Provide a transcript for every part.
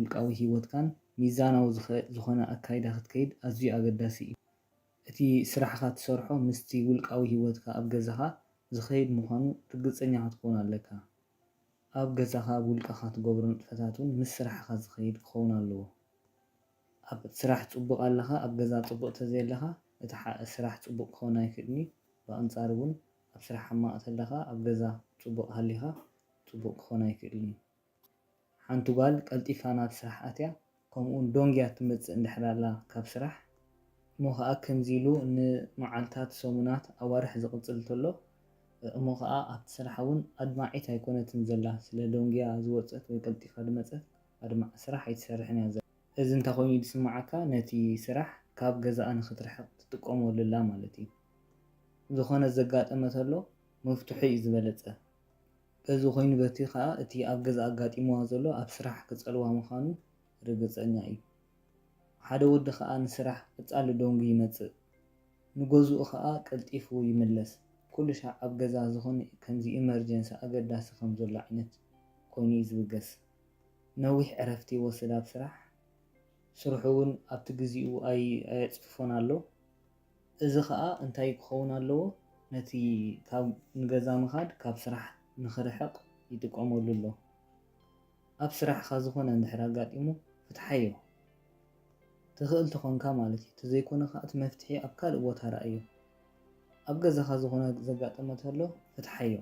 ውልቃዊ ህይወትካን ሚዛናዊ ዝኸ- ዝኾነ ኣካይዳ ክትከይድ ኣዝዩ ኣገዳሲ እዩ። እቲ ስራሕኻ ትሰርሖ ምስቲ ውልቃዊ ህይወትካ ኣብ ገዛኻ ዝኸይድ ምዃኑ ርግጸኛ ክትከውን ኣለካ። ኣብ ገዛኻ ኣብ ውልቅኻ ትገብሮ ንጥፈታት እውን ምስ ስራሕኻ ዝኸይድ ክኸውን ኣለዎ። ኣብ ስራሕ ጽቡቕ ኣለኻ፣ ኣብ ገዛ ጽቡቕ ተዘየለኻ እቲ ሓ- ስራሕ ጽቡቕ ክኸውን ኣይክእልን እዩ። ብኣንጻሩ እውን ኣብ ስራሕ ሕማቕ ተለኻ ኣብ ገዛ ጽቡቕ ሃሊኻ ጽቡቕ ክኾን ኣይክእልን እዩ። ሓንቲ ጓል ቀልጢፋ ናብ ስራሕ ኣትያ ከምኡውን ዶንግያ ትመጽእ እንድሕር ኣላ ካብ ስራሕ እሞ ኸኣ ከምዚ ኢሉ ንመዓልታት፣ ሰሙናት፣ ኣዋርሕ ዝቕጽል እንተሎ እሞ ኸኣ ኣብቲ ስራሕ እውን ኣድማዒት ኣይኮነትን ዘላ። ስለ ዶንግያ ዝወጸት ወይ ቀልጢፋ ዝመጸት ኣድማዒ ስራሕ ኣይትሰርሕን እያ ዘላ። እዚ እንተ ኮይኑ ዝስምዓካ ነቲ ስራሕ ካብ ገዛኣ ንኽትርሕቕ ትጥቀመሉ ኣላ ማለት እዩ። ዝኾነ ዘጋጠመ ተሎ ምፍትሑ እዩ ዝበለጸ። በዚ ኮይኑ በቲ ኸኣ እቲ ኣብ ገዛ ኣጋጢምዋ ዘሎ ኣብ ስራሕ ክጸልዋ ምዃኑ ርግጸኛ እዩ። ሓደ ወዲ ኸኣ ንስራሕ ቀጻሊ ደንጉ ይመጽእ። ንገዝኡ ኸኣ ቀልጢፉ ይምለስ። ኩሉ ሻዕ ኣብ ገዛ ዝኾነ ከምዚ ኢመርጀንሲ ኣገዳሲ ከም ዘሎ ዓይነት ኮይኑ እዩ ዝብገስ። ነዊሕ ዕረፍቲ ይወስድ ኣብ ስራሕ። ስርሑ እውን ኣብቲ ግዚኡ ኣይ- ኣየጽፍፎን ኣሎ። እዚ ኸኣ እንታይ ክኸውን ኣለዎ? ነቲ ካብ ንገዛ ምኻድ ካብ ስራሕ ንኽርሕቕ ይጥቀመሉ ኣሎ። ኣብ ስራሕኻ ዝኾነ እንድሕር ኣጋጢሙ ፍትሓዮ። ትኽእል ተኾንካ ማለት እዩ። ተዘይኮነ ኸኣ እቲ መፍትሒ ኣብ ካልእ ቦታ ረኣዮ። ኣብ ገዛኻ ዝኾነ ዘጋጠመ ተሎ ፍትሓዮ።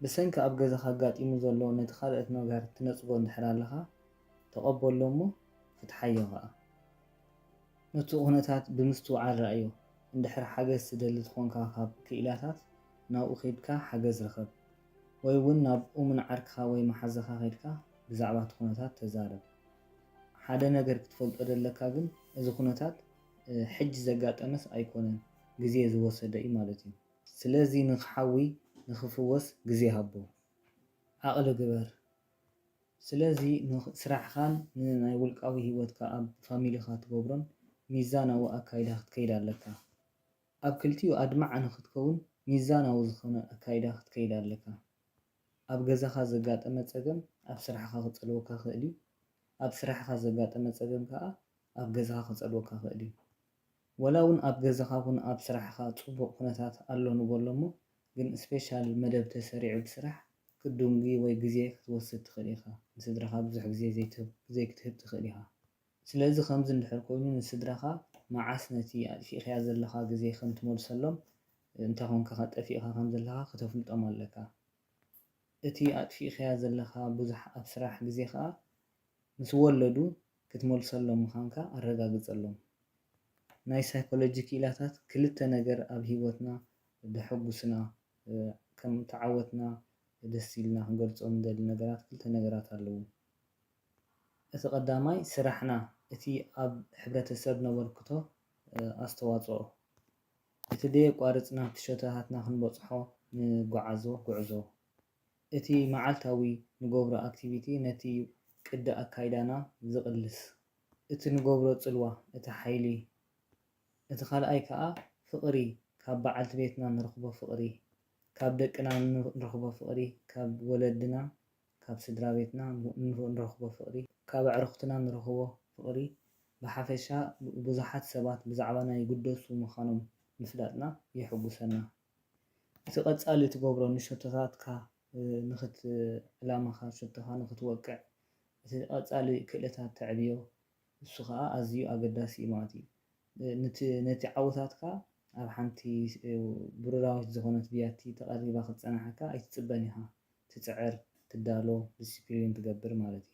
ብሰንኪ ኣብ ገዛኻ ኣጋጢሙ ዘሎ ነቲ ካልኦት ነገር ትነጽጎ እንድሕር ኣለኻ ተቐበሎ እሞ ፍትሓዮ ኸኣ። ነቲ ኩነታት ብምስትውዓል ረኣዮ። እንድሕር ሓገዝ ትደሊ ተኾንካ ካብ ክኢላታት ናብኡ ኬድካ ሓገዝ ርኸብ። ወይ እውን ናብ እሙን ዓርክኻ ወይ መሓዛኻ ኬድካ ብዛዕባ እቲ ኩነታት ተዛረብ። ሓደ ነገር ክትፈልጦ ደለካ ግን እዚ ኩነታት ሕጂ ዘጋጠመስ ኣይኮነን፣ ግዜ ዝወሰደ እዩ ማለት እዩ። ስለዚ ንኽሓዊ ንኽፍወስ ግዜ ሃቦ። ዓቕሊ ግበር። ስለዚ ንስራሕኻን ንናይ ውልቃዊ ህይወትካ ኣብ ፋሚሊኻ ትገብሮን ሚዛናዊ ኣካይዳ ክትከይድ ኣለካ። ኣብ ክልቲኡ ኣድማዒ ንኽትከውን ሚዛናዊ ዝኾነ ኣካይዳ ክትከይድ ኣለካ። ኣብ ገዛኻ ዘጋጠመ ጸገም ኣብ ስራሕኻ ክጸልወካ ይኽእል እዩ። ኣብ ስራሕኻ ዘጋጠመ ጸገም ከኣ ኣብ ገዛኻ ክጸልወካ ይኽእል እዩ። ወላ እውን ኣብ ገዛኻ ኩን ኣብ ስራሕኻ ጽቡቕ ኩነታት ኣሎ ንበሎ እሞ ግን ስፔሻል መደብ ተሰሪዑ ብስራሕ ክትድንጉ ወይ ግዜ ክትወስድ ትኽእል ኢኻ። ንስድራኻ ብዙሕ ግዜ ዘይትህብ ዘይክትህብ ትኽእል ኢኻ። ስለዚ ከምዚ እንድሕር ኮይኑ ንስድራኻ መዓስ ነቲ ኣጥፊእካያ ዘለኻ ግዜ ከም ትመልሰሎም እንተ ኾንካ ጠፊእካ ከም ዘለኻ ክተፍልጦም ኣለካ። እቲ ኣጥፊእካያ ዘለኻ ብዙሕ ኣብ ስራሕ ግዜ ኸኣ ምስ ወለዱ ክትመልሰሎም ምዃንካ ኣረጋግጸሎም። ናይ ሳይኮሎጂ ክኢላታት ክልተ ነገር ኣብ ህይወትና ደሐጉስና ከም ተዓወትና ደስ ኢልና ክንገልጾም ንደሊ ነገራት ክልተ ነገራት ኣለዉ። እቲ ቀዳማይ ስራሕና እቲ ኣብ ሕብረተሰብ ነበርክቶ ኣስተዋጽኦ እቲ ደየቋርጽ ናብቲ ሸቶታትና ክንበጽሖ ንጓዓዞ ጉዕዞ። እቲ መዓልታዊ ንገብሮ ኣክቲቪቲ ነቲ ቅዲ ኣካይዳና ዝቕልስ። እቲ ንገብሮ ጽልዋ፣ እቲ ሓይሊ። እቲ ካልኣይ ከኣ ፍቕሪ፣ ካብ በዓልቲ ቤትና ንረኽቦ ፍቕሪ፣ ካብ ደቅና ንረኽቦ ፍቕሪ፣ ካብ ወለድና፣ ካብ ስድራ ቤትና ንረኽቦ ፍቕሪ፣ ካብ ኣዕሩኽትና ንረኽቦ ፍቕሪ። ብሓፈሻ ብዙሓት ሰባት ብዛዕባና ይግደሱ ምዃኖም ምፍላጥና የሐጉሰና። እቲ ቀጻሊ ትገብሮ ንሸቶታትካ ንኽት ዕላማኻ ሸቶኻ ንኽትወቅዕ እቲ ቀጻሊ ክእለታት ተዕብዮ እሱ ኸኣ ኣዝዩ ኣገዳሲ እዩ ማለት እዩ። ነቲ ዓወታትካ ኣብ ሓንቲ ብሩራዊት ዝኾነት ብያቲ ተቐሪባ ክትጸናሓካ ኣይትጽበን ኢኻ። ትጽዕር፣ ትዳሎ፣ ዲሲፕሊን ትገብር ማለት እዩ።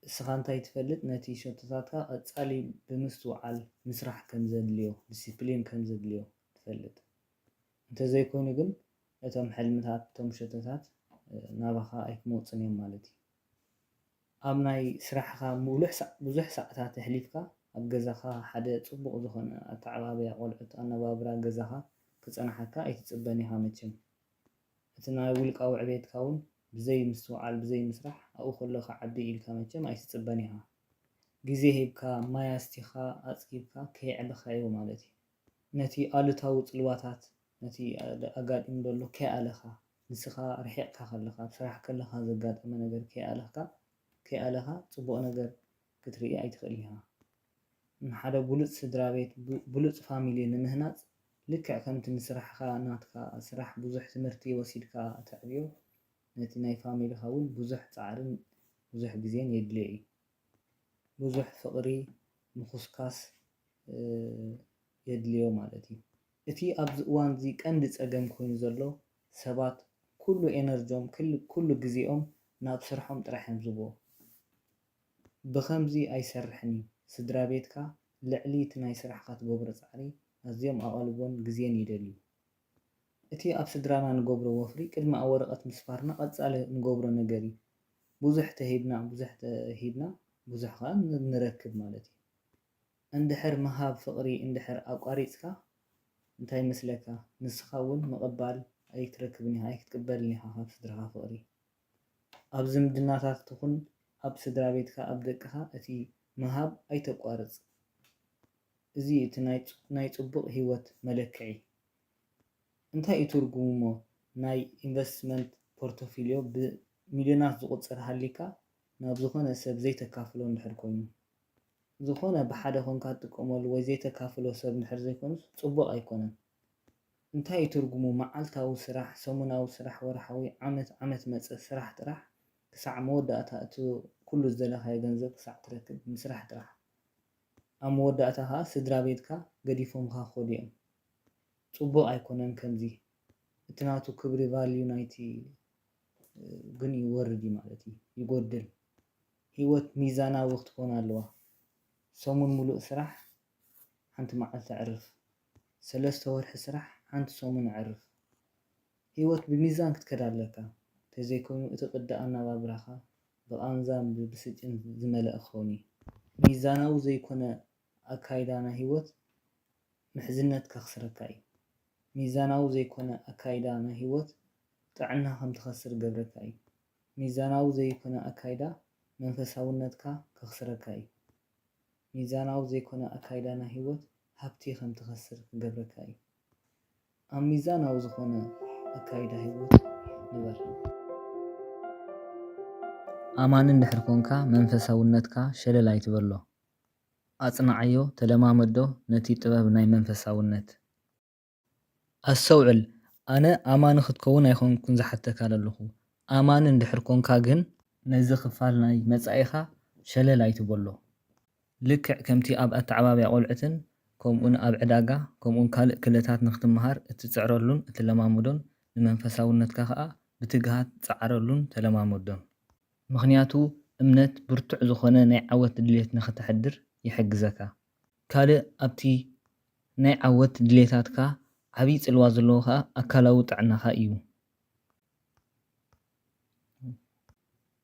እስኻ እንታይ ትፈልጥ ነቲ ሸቶታትካ ቀጻሊ ብምስትውዓል ምስራሕ ከም ዘድልዮ፣ ዲሲፕሊን ከም ዘድልዮ ትፈልጥ። እንተዘይኮይኑ ግን እቶም ሕልምታት፣ እቶም ሸቶታት ናባኻ ኣይክመጹን እዮም ማለት እዩ። ኣብ ናይ ስራሕኻ ሙሉሕ ሳዕ ብዙሕ ሰዓታት ኣሕሊፍካ ኣብ ገዛኻ ሓደ ጽቡቕ ዝኾነ ኣተዓባብያ ቆልዑት ኣነባብራ ገዛኻ ክጸንሓካ ኣይትጽበን ኢኻ መቸም። እቲ ናይ ውልቃዊ ዕቤትካ እውን ብዘይ ምስትውዓል ብዘይ ምስራሕ ኣብኡ ከሎ ክዓቢ ኢልካ መቸም ኣይትጽበን ኢኻ። ግዜ ሂብካ ማይ ኣስቲኻ ኣጽጊብካ ከየዕበኻዮ ማለት እዩ። ነቲ ኣሉታዊ ጽልዋታት ነቲ ኣጋጢሙ ዘሎ ከይኣለኻ ንስኻ ርሒቕካ ከለኻ ኣብ ስራሕ ከለኻ ዘጋጠመ ነገር ከይኣለኽካ ከይኣለኻ ጽቡቕ ነገር ክትርኢ ኣይትኽእልን ኢኻ። ንሓደ ብሉጽ ስድራ ቤት፣ ብ-፣ ብሉጽ ፋሚሊ ንምህናጽ ልክዕ ከምቲ ንስራሕኻ፣ ናትካ ስራሕ ብዙሕ ትምህርቲ ወሲድካ ተዕብዮ፣ ነቲ ናይ ፋሚሊኻ እውን ብዙሕ ጻዕርን ብዙሕ ግዜን የድልዮ እዩ። ብዙሕ ፍቕሪ፣ ምኹስኳስ፣ እ፣ የድልዮ ማለት እዩ። እቲ ኣብዚ እዋን እዚ ቀንዲ ጸገም ኮይኑ ዘሎ፣ ሰባት ኩሉ ኤነርጆም፣ ክል-፣ ኩሉ ግዜኦም ናብ ስርሖም ጥራሕ እዮም ዝህብዎ። ብኸምዚ ኣይሰርሕን እዩ። ስድራ ቤትካ ልዕሊ እቲ ናይ ስራሕኻ ትገብሮ ጻዕሪ ኣዝዮም ኣቓልቦን ግዜን ይደልዩ። እቲ ኣብ ስድራና ንገብሮ ወፍሪ ቅድሚ ኣብ ወረቐት ምስፋርና ቀጻሊ ንገብሮ ነገር እዩ። ብዙሕ ተሂብና፣ ብዙሕ ተሂብና፣ ብዙሕ ከኣ ን-፣ ንረክብ ማለት እዩ። እንድሕር ምሃብ ፍቕሪ እንድሕር ኣቋሪጽካ፣ እንታይ ይመስለካ? ንስኻ እውን ምቕባል ኣይትረክብን ኢኻ፣ ኣይክትቅበልን ኢኻ ካብ ስድራኻ ፍቕሪ። ኣብ ዝምድናታት ትኹን ኣብ ስድራ ቤትካ፣ ኣብ ደቅኻ እቲ ምሃብ ኣይተቋርጽ። እዚ እቲ ናይ ጽ-፣ ናይ ጽቡቕ ህይወት መለክዒ። እንታይ እዩ ትርጉሙ እሞ ናይ ኢንቨስትመንት ፖርቶፊልዮ ብሚልዮናት ዝቑጸር ሃሊካ ናብ ዝኾነ ሰብ ዘይተካፍሎ እንድሕር ኮይኑ? ዝኾነ ብሓደ ኮንካ ትጥቀመሉ ወይ ዘይተካፍሎ ሰብ እንድሕር ዘይኮኑስ ጽቡቕ ኣይኮነን። እንታይ እዩ ትርጉሙ መዓልታዊ ስራሕ፣ ሰሙናዊ ስራሕ፣ ወርሓዊ፣ ዓመት፣ ዓመት መጸ ስራሕ ጥራሕ ክሳዕ መወዳእታ እቲ ኩሉ ዝደለኻዮ ገንዘብ ክሳዕ ትረክብ ምስራሕ ጥራሕ። ኣብ መወዳእታ ከኣ ስድራ ቤትካ ገዲፎምካ ክኸዱ እዮም። ጽቡቕ ኣይኮነን ከምዚ። እቲ ናቱ ክብሪ ቫልዩ ናይቲ፣ እ፣ ግን ይወርድ እዩ ማለት እዩ፣ ይጎድል። ህይወት ሚዛናዊ ክትኮን ኣለዋ። ሰሙን ሙሉእ ስራሕ፣ ሓንቲ መዓልቲ ዕርፍ። ሰለስተ ወርሒ ስራሕ፣ ሓንቲ ሰሙን ዕርፍ። ህይወት ብሚዛን ክትከድ ኣለካ። እንተዘይኮይኑ እቲ ቅዲ ኣነባብራኻ ብቓንዛን ብብስጭትን ዝመልአ ክኸውን እዩ። ሚዛናዊ ዘይኮነ ኣካይዳ ናይ ህይወት ምሕዝነት ከኽስረካ እዩ። ሚዛናዊ ዘይኮነ ኣካይዳ ናይ ህይወት ጥዕና ከም ትኸስር ገብረካ እዩ። ሚዛናዊ ዘይኮነ ኣካይዳ መንፈሳውነትካ ከኽስረካ እዩ። ሚዛናዊ ዘይኮነ ኣካይዳ ናይ ህይወት ሃብቲ ከም ትኸስር ክገብረካ እዩ። ኣብ ሚዛናዊ ዝኾነ ኣካይዳ ህይወት ንበር። ኣማኒ እንድሕር ኮንካ መንፈሳውነትካ ሸለል ኣይትበሎ። ኣጽንዓዮ፣ ተለማመዶ ነቲ ጥበብ ናይ መንፈሳውነት። ኣስተውዕል፣ ኣነ ኣማኒ ክትከውን ኣይኮንኩን ዝሓተካ ዘለኹ። ኣማኒ እንድሕር ኮንካ ግን ነዚ ክፋል ናይ መጻኢኻ ሸለል ኣይትበሎ። ልክዕ ከምቲ ኣብ ኣተዓባብያ ቆልዑትን ከምኡን ኣብ ዕዳጋ ከምኡን ካልእ ክእለታት ንክትመሃር እትጽዕረሉን እትለማመዶን ንመንፈሳውነትካ ከኣ ብትግሃት ጸዓረሉን ተለማመዶን። ምኽንያቱ እምነት ብርቱዕ ዝኾነ ናይ ዓወት ድሌት ንኽተሕድር ይሕግዘካ። ካልእ ኣብቲ ናይ ዓወት ድሌታትካ ዓብዪ ጽልዋ ዘለዎ ከኣ ኣካላዊ ጥዕናኻ እዩ።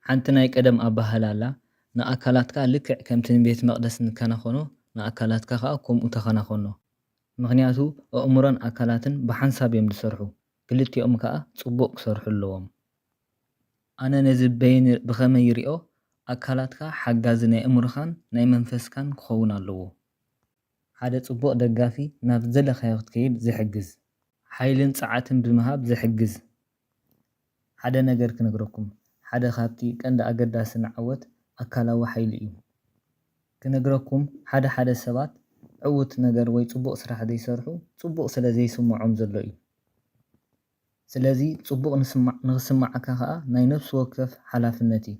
ሓንቲ ናይ ቀደም ኣባህላ ኣላ፣ ንኣካላትካ ልክዕ ከምቲ ንቤት መቕደስ ንከናኸኖ ንኣካላትካ ከኣ ከምኡ ተኸናኸኖ። ምኽንያቱ ኣእምሮን ኣካላትን ብሓንሳብ እዮም ዝሰርሑ፣ ክልቲኦም ከኣ ጽቡቕ ክሰርሑ ኣለዎም። ኣነ ነዚ በይን-፣ ብኸመይ ይሪኦ? ኣካላትካ ሓጋዚ ናይ ኣእምሮኻን ናይ መንፈስካን ክኸውን ኣለዎ። ሓደ ጽቡቕ ደጋፊ ናብ ዝደለኻዮ ክትከይድ ዝሕግዝ፣ ሓይልን ጸዓትን ብምሃብ ዝሕግዝ። ሓደ ነገር ክነግረኩም፣ ሓደ ካብቲ ቀንዲ ኣገዳሲ ንዓወት ኣካላዊ ሓይሊ እዩ። ክነግረኩም፣ ሓደ ሓደ ሰባት ዕዉት ነገር ወይ ጽቡቕ ስራሕ ዘይሰርሑ ጽቡቕ ስለ ዘይስምዖም ዘሎ እዩ። ስለዚ ጽቡቕ ንስማዕ-፣ ንኽስምዓካ ከኣ ናይ ነፍሲ ወከፍ ሓላፍነት እዩ።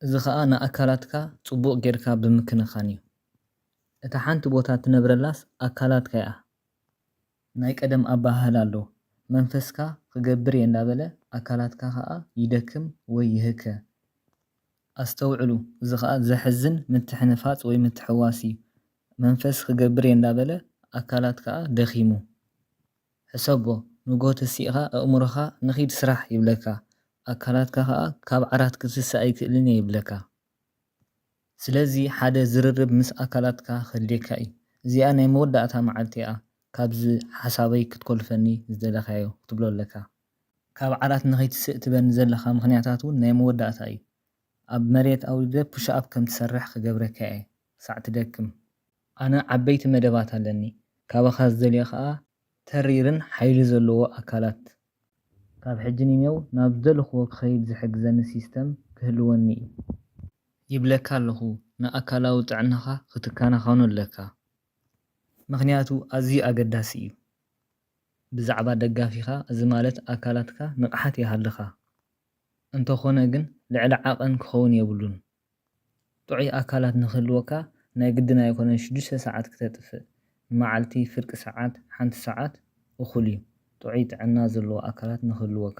እዚ ከኣ ንኣካላትካ ጽቡቕ ጌርካ ብምክንኻን እዩ። እታ ሓንቲ ቦታ ትነብረላስ ኣካላትካ እያ። ናይ ቀደም ኣበሃህላ ኣሎ፣ መንፈስካ ክገብር እየ እንዳበለ ኣካላትካ ከኣ ይደክም ወይ ይህከ። ኣስተውዕሉ፣ እዚ ከኣ ዘሕዝን ምትሕንፋጽ ወይ ምትሕውዋስ እዩ። መንፈስ ክገብር እየ እንዳበለ ኣካላት ከኣ ደኺሙ። ሕሰቦ፣ ንግሆ ተሲእኻ ኣእምሮኻ ንኺድ ስራሕ ይብለካ፣ ኣካላትካ ከኣ ካብ ዓራት ክትስእ ኣይክእልን እየ ይብለካ። ስለዚ ሓደ ዝርርብ ምስ ኣካላትካ ክህልየካ እዩ። እዚኣ ናይ መወዳእታ መዓልቲ እያ፣ ካብዚ ሓሳበይ ክትኮልፈኒ ዝደለኻዮ ክትብሎ ኣለካ። ካብ ዓራት ንኸይትስእ ትበኒ ዘለኻ ምኽንያታት እውን ናይ መወዳእታ እዩ። ኣብ መሬት ኣውሪደ ፑሽ ኣፕ ከም ትሰርሕ ክገብረካ እየ፣ ክሳዕ ትደክም። ኣነ ዓበይቲ መደባት ኣለኒ፣ ካባኻ ዝደልዮ ኸኣ ተሪርን ሓይሊ ዘለዎ ኣካላት። ካብ ሕጂ ንኔው ናብ ዝደለኽዎ ክኸይድ ዝሕግዘኒ ሲስተም ክህልወኒ እዩ። ይብለካ ኣለኹ፣ ንኣካላዊ ጥዕናኻ ክትከናኸኖ ኣለካ። ምኽንያቱ ኣዝዩ ኣገዳሲ እዩ። ብዛዕባ ደጋፊኻ፣ እዚ ማለት ኣካላትካ ንቕሓት ይሃልኻ። እንተኾነ ግን ልዕሊ ዓቐን ክኸውን የብሉን። ጥዑይ ኣካላት ንክህልወካ ናይ ግድን ኣይኮነን ሽዱሽተ ሰዓት ክተጥፍእ፣ ንመዓልቲ ፍርቂ ሰዓት፣ ሓንቲ ሰዓት እኹል እዩ ጥዑይ ጥዕና ዘለዎ ኣካላት ንክህልወካ።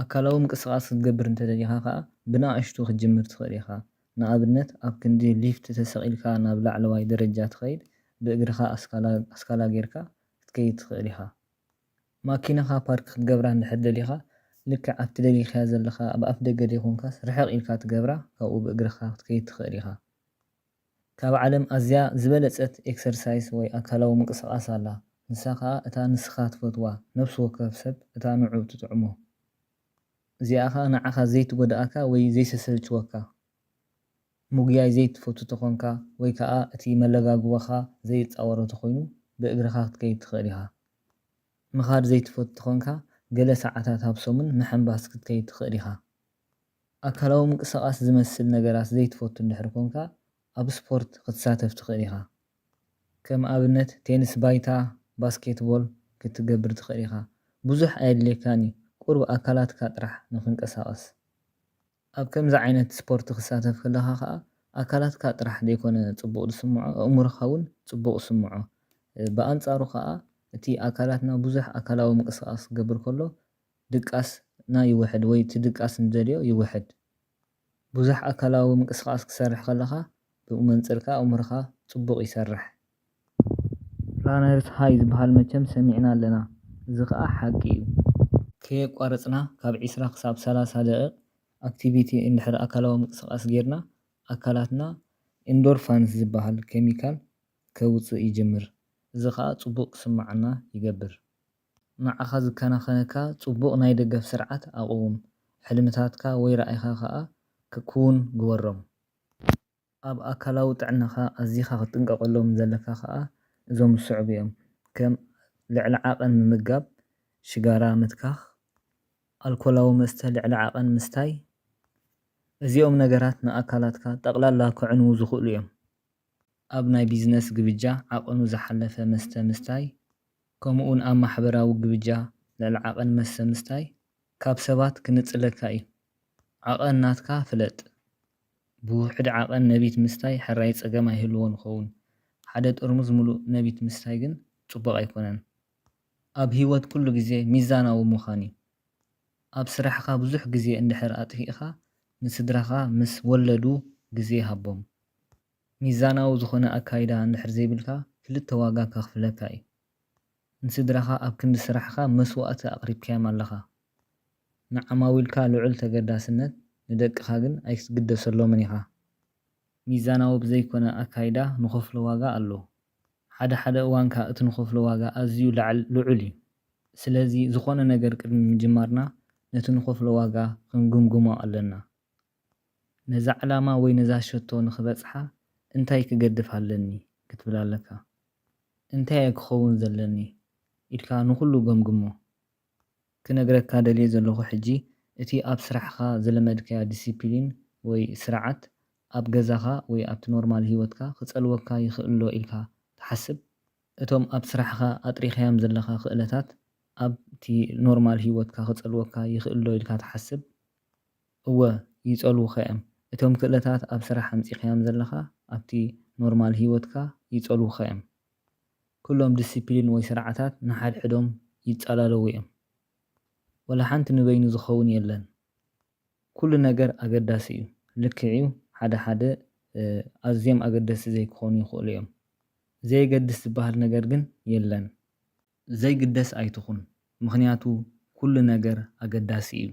ኣካላዊ ምንቅስቓስ ክትገብር እንተደሊኻ ከኣ ብንኣሽቱ ክትጅምር ትኽእል ኢኻ። ንኣብነት ኣብ ክንዲ ሊፍት ተሰቒልካ ናብ ላዕለዋይ ደረጃ ትኸይድ፣ ብእግርኻ ኣስካላ ኣስካላ ጌርካ ክትከይድ ትኽእል ኢኻ። ማኪናኻ ፓርክ ክትገብራ እንድሕር ደሊኻ፣ ልክዕ ኣብቲ ደሊኻያ ዘለኻ ኣብ ኣፍደገ ደይኮንካስ ርሕቕ ኢልካ ትገብራ፣ ካብኡ ብእግርኻ ክትከይድ ትኽእል ኢኻ። ካብ ዓለም ኣዝያ ዝበለጸት ኤክሰርሳይስ ወይ ኣካላዊ ምንቅስቓስ ኣላ። ንሳ ኸኣ እታ ንስኻ ትፈትዋ፣ ነፍሲ ወከፍ ሰብ እታ ንዑ ትጥዕሞ። እዚኣ ኸኣ ንዓኻ ዘይትጎድኣካ ወይ ዘይተሰልችወካ። ምጉያይ ዘይትፈቱ ተኾንካ ወይ ከኣ እቲ መለጋግቦኻ ዘይጻወሮ ተኾይኑ ብእግርኻ ክትከይድ ትኽእል ኢኻ። ምኻድ ዘይትፈቱ ተኾንካ ገለ ሰዓታት ኣብ ሰሙን ምሕንባስ ክትከይድ ትኽእል ኢኻ። ኣካላዊ ምንቅስቓስ ዝመስል ነገራት ዘይትፈቱ እንድሕር ኮንካ ኣብ ስፖርት ክትሳተፍ ትኽእል ኢኻ። ከም ኣብነት ቴንስ ባይታ፣ ባስኬትቦል ክትገብር ትኽእል ኢኻ። ብዙሕ ኣየድልየካን እዩ፣ ቁሩብ ኣካላትካ ጥራሕ ንኽንቀሳቐስ። ኣብ ከምዚ ዓይነት ስፖርት ክሳተፍ ከለኻ ኸኣ ኣካላትካ ጥራሕ ዘይኮነ ጽቡቕ ዝስምዖ፣ ኣእምሮኻ እውን ጽቡቕ ይስምዖ። ብኣንጻሩ ኸኣ እቲ ኣካላትና ብዙሕ ኣካላዊ ምንቅስቓስ ክገብር ከሎ ድቃስና ይውሕድ ወይ እቲ ድቃስ ንደልዮ ይውሕድ። ብዙሕ ኣካላዊ ምንቅስቓስ ክትሰርሕ ከለኻ ብኡ መንጽርካ ኣእምሮኻ ጽቡቕ ይሰርሕ። ራነርስ ሃይ ዝበሃል መቸም ሰሚዕና ኣለና፣ እዚ ኸኣ ሓቂ እዩ። ከየቋረጽና ካብ ዒስራ ክሳብ ሰላሳ ደቂቕ ኣክቲቪቲ እንድሕር ኣካላዊ ምንቅስቓስ ጌርና ኣካላትና ኢንዶርፋንስ ዝበሃል ኬሚካል ከውጽእ ይጅምር፣ እዚ ኸኣ ጽቡቕ ክስምዓና ይገብር። ንዓኻ ዝከናኸነካ ጽቡቕ ናይ ደገፍ ስርዓት ኣቕውም፣ ሕልምታትካ ወይ ራኢኻ ኸኣ ክክውን ግበሮም። ኣብ ኣካላዊ ጥዕናኻ ኣዚኻ ክትጥንቀቐሎም ዘለካ ኸኣ እዞም ዝስዕቡ እዮም፣ ከም ልዕሊ ዓቐን ምምጋብ፣ ሽጋራ ምትካኽ፣ ኣልኮላዊ መስተ ልዕሊ ዓቐን ምስታይ። እዚኦም ነገራት ንኣካላትካ ጠቕላላ ከዕንዉ ዝኽእሉ እዮም። ኣብ ናይ ቢዝነስ ግብጃ ዓቐኑ ዝሓለፈ መስተ ምስታይ፣ ከምኡውን ኣብ ማሕበራዊ ግብጃ ልዕሊ ዓቐን መስተ ምስታይ ካብ ሰባት ክንጽለካ እዩ። ዓቐን ናትካ ፍለጥ። ብውሑድ ዓቐን ነቢት ምስታይ ሕራይ ጸገም ኣይህልዎን ይኸውን። ሓደ ጥርሙዝ ምሉእ ነቢት ምስታይ ግን ጽቡቕ ኣይኮነን። ኣብ ህይወት ኩሉ ግዜ ሚዛናዊ ምዃን እዩ። ኣብ ስራሕኻ ብዙሕ ግዜ እንድሕር ኣጥፊእኻ፣ ንስድራኻ ምስ ወለዱ ግዜ ሃቦም። ሚዛናዊ ዝኾነ ኣካይዳ እንድሕር ዘይብልካ፣ ክልተ ዋጋ ከኽፍለካ እዩ። ንስድራኻ ኣብ ክንዲ ስራሕኻ መስዋእቲ ኣቕሪብካዮም ኣለኻ። ንዓማዊልካ ልዑል ተገዳስነት፣ ንደቅኻ ግን ኣይትግደሰሎምን ኢኻ። ሚዛናዊ ብዘይኮነ ኣካይዳ ንኸፍሎ ዋጋ ኣሎ። ሓደ ሓደ እዋን ከኣ እቲ ንኸፍሎ ዋጋ ኣዝዩ ላዕል ልዑል እዩ። ስለዚ ዝኾነ ነገር ቅድሚ ምጅማርና ነቲ ንኸፍሎ ዋጋ ክንግምግሞ ኣለና። ነዛ ዕላማ ወይ ነዛ ሸቶ ንኽበጽሓ እንታይ ክገድፍ ኣለኒ ክትብል ኣለካ። እንታይ እየ ክኸውን ዘለኒ ኢልካ ንኹሉ ገምግሞ። ክነግረካ ደልየ ዘለኹ ሕጂ፣ እቲ ኣብ ስራሕኻ ዝለመድካዮ ዲሲፕሊን ወይ ስርዓት ኣብ ገዛኻ ወይ ኣብቲ ኖርማል ህይወትካ ክጸልወካ ይኽእል ዶ ኢልካ ትሓስብ? እቶም ኣብ ስራሕኻ ኣጥሪኻዮም ዘለኻ ክእለታት ኣብቲ ኖርማል ህይወትካ ክጸልወካ ይኽእል ዶ ኢልካ ትሓስብ? እወ፣ ይጸልዉኻ እዮም። እቶም ክእለታት ኣብ ስራሕ ኣምጺኻዮም ዘለኻ ኣብቲ ኖርማል ህይወትካ ይጸልዉኻ እዮም። ኩሎም ዲሲፕሊን ወይ ስርዓታት ንሓድሕዶም ይጸላለዉ እዮም። ወላ ሓንቲ ንበይኑ ዝኸውን የለን። ኩሉ ነገር ኣገዳሲ እዩ። ልክዕ እዩ፣ ሓደ ሓደ ኣዝዮም ኣገደስቲ ዘይክኾኑ ይኽእሉ እዮም። ዘየገድስ ዝበሃል ነገር ግን የለን። ዘይግደስ ኣይትኹን፣ ምኽንያቱ ኩሉ ነገር ኣገዳሲ እዩ።